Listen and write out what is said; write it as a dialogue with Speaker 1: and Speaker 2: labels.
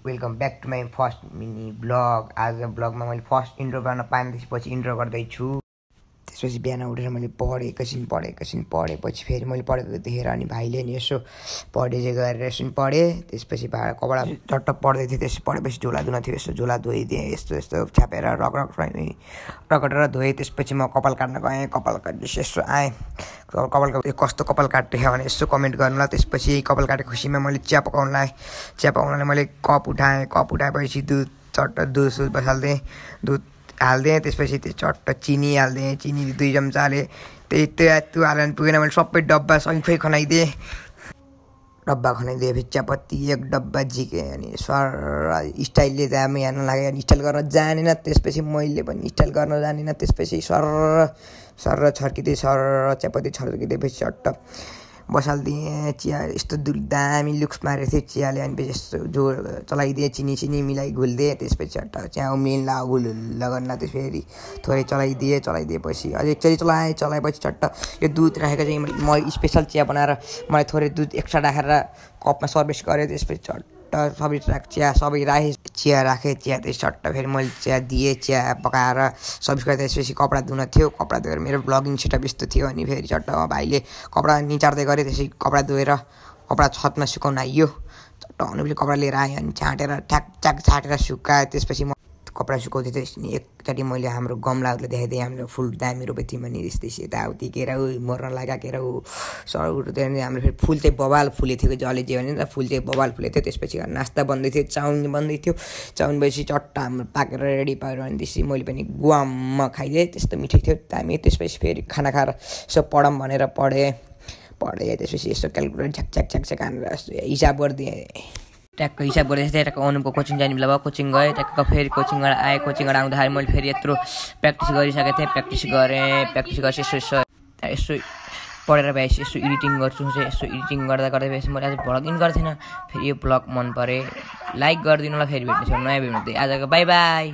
Speaker 1: Welcome back to my first mini blog. आज ब्लगमा मैले फर्स्ट इन्ट्रो गर्न पाएँ, त्यसपछि इन्ट्रो गर्दैछु। त्यसपछि बिहान उठेर मैले पढेँ, एकैछिन पढेपछि फेरि मैले पढेको देखेर अनि भाइले नि यसो पढे चाहिँ गरेर एकछिन पढेँ। त्यसपछि कपडा चट्ट पढ्दै थिएँ। त्यसपछि पढेपछि झोला धुन थियो, यसो झोला धोइदिएँ, यस्तो छ्यापेर रगडेर धोएँ। त्यसपछि म कपाल काट्न गएँ, कपाल काटेपछि यसो आएँ। कस्तो कपाल काट्यो भने यसो कमेन्ट गर्नुलाई। त्यसपछि कपाल काटेको खुसीमा मैले चिया पकाउनलाई मैले कप उठाएपछि दुध बसाल्दिएँ, दुध हाल्दिएँ। त्यसपछि त्यो चट्ट चिनी हाल्दिएँ, चिनी 2 चम्चा हालेँ। त्यो हालेर पुगेन, मैले सबै डब्बा सबै खनाइदिएँ। फेरि चियापत्ती 1 डब्बा झिकेँ अनि सर स्टाइलले जाम हेर्न लाग्यो अनि स्टाइल गर्न जानेन। त्यसपछि मैले पनि स्टाइल गर्न जानेन। त्यसपछि सर छर्किँदै चियापत्ती छर्किँदैपछि चट्ट बसालिदिएँ चिया। यस्तो दामी लुक्स मारेको थियो चियाले। अनि पछि यस्तो जोर चलाइदिएँ, चिनी मिलाई घुलिदिएँ। त्यसपछि चट्ट चिया उम्लिन हुल्ला गर्न फेरि थोरै चलाइदिएपछि अझै एकचोटि चलाएपछि चट्ट यो दुध राखेको चाहिँ म स्पेसल चिया बनाएर मलाई थोरै दुध एक्स्ट्रा राखेर कपमा सर्भिस गरेँ। त्यसपछि चट्ट चिया राखेँ। त्यसपछि चट्ट फेरि मैले चिया दिएँ, चिया पकाएर सर्भिस गरेँ। त्यसपछि कपडा धुन थियो, कपडा धोएर मेरो ब्लगिङ सेटअप यस्तो थियो। अनि फेरि चट्ट भाइले कपडा निचार्दै गरेँ। त्यसपछि कपडा धोएर कपडा छतमा सुकाउन आइयो। चट्ट अनुले कपडा लिएर आएँ अनि ठ्याक छाटेर सुकाएँ। त्यसपछि म कपडा सुकाउँदै थिएँ। एकचोटि मैले हाम्रो गमलाहरूलाई देखाइदिएँ, हाम्रो फुल दामी रोपेको थियौँ अनि त्यस्तै यताउति केराउ मर्न लाग्यो, केराउ सर उठ्दै हाम्रो फेरि फुल चाहिँ बबाल फुलेको थियो। जसले जे भने नि त फुल चाहिँ बबाल फुलेको थियो। त्यसपछि नास्ता बन्दै थियो, चाउमिन बन्दै थियो। चाउमिन भएपछि चट्ट हाम्रो पाकेर रेडी पारेर अनि त्यसपछि मैले पनि गुवाममा खाइदिएँ, त्यस्तो मिठो थियो दामी। त्यसपछि फेरि खाना खाएर यसो पढौँ भनेर पढेँ। त्यसपछि यसो क्यालकुलेटर झ्याक हानेर हिसाब गरिदिएँ। ट्याक्क हिसाब गर्दै ट्याक्क अनुपको कोचिङ जाने बेला भयो, कोचिङ गएँ। ट्याक्क फेरि कोचिङबाट आएँ। कोचिङबाट आउँदाखेरि मैले फेरि यत्रो प्र्याक्टिस गरिसकेको थिएँ। प्र्याक्टिस गरेपछि यसो पढेर भएपछि यसो एडिटिङ गर्छु। यसो एडिटिङ गर्दा भएपछि मैले आज भ्लगिङ गर्थेन। फेरि यो भ्लग मन परे लाइक गरिदिनु होला। फेरि भेट्नेछु नयाँ भिडियो। आजको बाई।